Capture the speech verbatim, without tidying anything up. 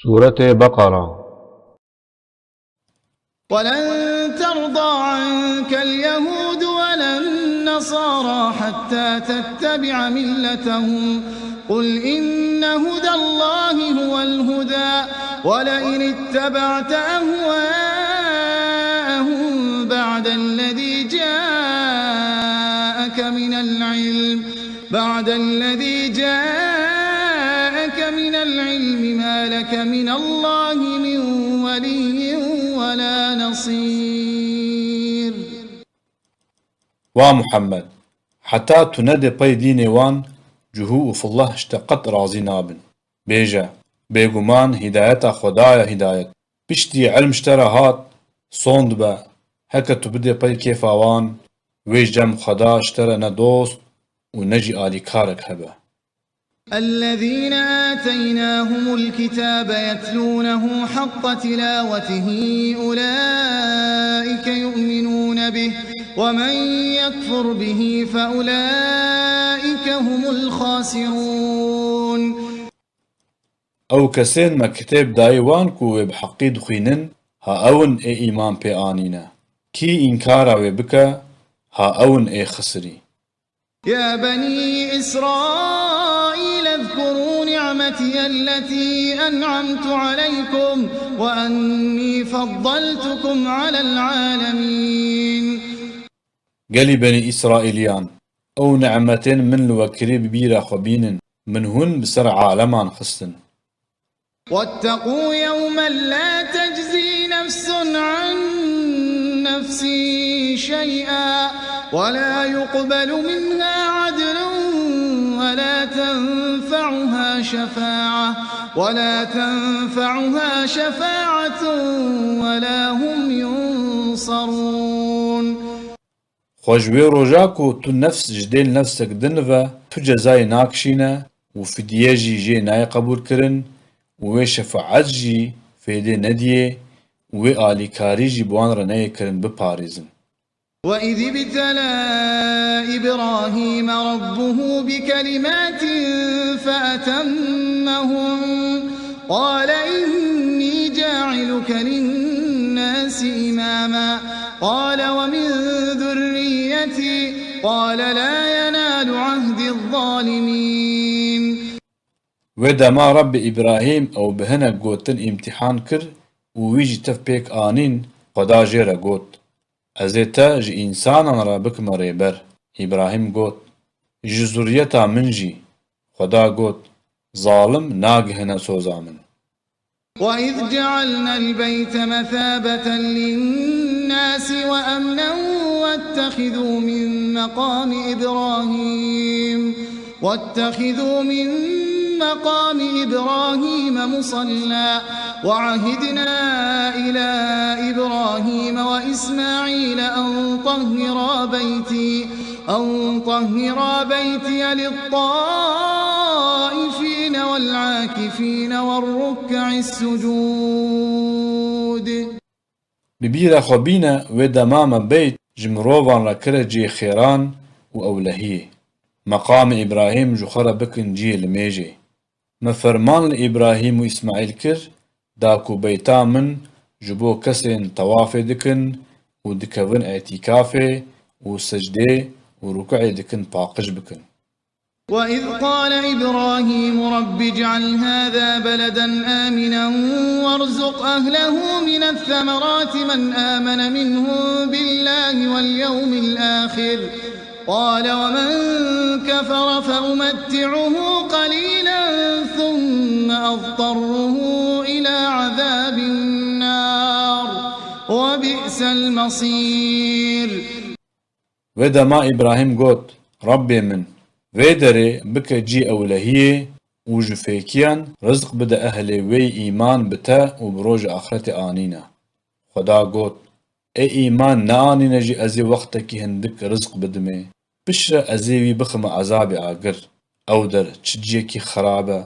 Sûretê Beqara. ولن ترضى عنك اليهود ولا النصارى حتى تتبع ملتهم قل إن هدى الله هو الهدى ولئن اتبعت أهواءهم بعد الذي جاءك من العلم بعد الذي جاءك من العلم ما لك من الله من ولي ولا نصير. Wa Muhammed, heta tu nedê pey dînê wan, cihû û fillah ji te qet razî nabin. Bêje, bêguman hîdayeta Xweda ye hîdayet. Piştî ilm ji te re hat, sond be, heke tu bidê pey kêfa wan, wê cem Xweda ji te re ne dost û ne jî alîkarek hebe. الذين آتيناهم الكتاب يتلونه حق تلاوته أولئك يؤمنون به ومن يكفر به فأولئك هم الخاسرون. Ew kesên me kitêb dayî wan ku wê bi heqî dixwînin, ha ew in ê îman pê anîne. Kî înkara wê bike, ha ew in ê xisirî. يا بني إسرائيل اذكروا نعمتي التي أنعمت عليكم وأني فضلتكم على العالمين. Gelî Benî Îsraîliyan, ew nimetên min li we kirî bi bîra xwe bînin, min hûn bi ser aleman xistin. واتقوا يوما لا تجزي نفس عن نفس شيئا ولا يقبل منها عدل ولا تنفعها شفاعة ولا تنفعها شفاعة ولا هم ينصرون. Xwe ji wê roja ku tu nefs ji dêl nefsek din ve, tu cezayê nakişîne û fidye jî jê nayê qebûlkirin û wê şefaet jî fêdê nediyê û wê alîkarî jî bi wan re neyê kirin biparêzin. وإذ ابتلى إبراهيم ربه بكلمات فأتمهن قال إني جاعلك للناس إماما قال ومن ذريتي قال لا ينال عهدي الظالمين. Wê dema Rebbê Îbrahîm ew bi hinek gotin îmtîhan kir û wî jî tev pêk anîn, Xweda jê re got, Ez ê te ji însanan re bikime rêber. Îbrahîm got, Ji zuriyeta min jî. Xweda got, Zalim nagihine soza min. وإذ جعلنا البيت مثابة للناس وأمنا واتخذوا من مقام إبراهيم واتخذوا من مقام إبراهيم مصلى وعهدنا إلى إبراهيم وإسماعيل أن طهرا بيتي أن طهرا بيتي للطائفين والعاكفين والركع السجود. Bi bîra xwe bîne wê dema me beyt ji mirovan re kire cihê xêran û ewlehiyê. Meqamê Îbrahîm ji xwe re bikin cihê limêjê. Me ferman li Îbrahîm û Îsmaîl kir, da ku beyta min ji bo kesên tewafê dikin û dikevin îtîkafê û secdê û rukûê dikin paqij bikin. وإذ قال إبراهيم رب اجعل هذا بلدا آمنا وارزق أهله من الثمرات من آمن منهم بالله واليوم الآخر قال ومن كفر فأمتعه قليلا ثم أضطره إلى عذاب النار وبئس المصير. Wê dema Îbrahîm got, Rebbê min, vê derê bike cî ewlehiyê û ji fêkiyan rizq bide ehlê wê îman bi te û bi rojê axretê anîne. Xweda got, Ê îman neanîne jî ez ê wextekî hindik rizq bidimê. Piştre ez ê wî bixime ezabê agir. Ew der çi ciyekî xerab e.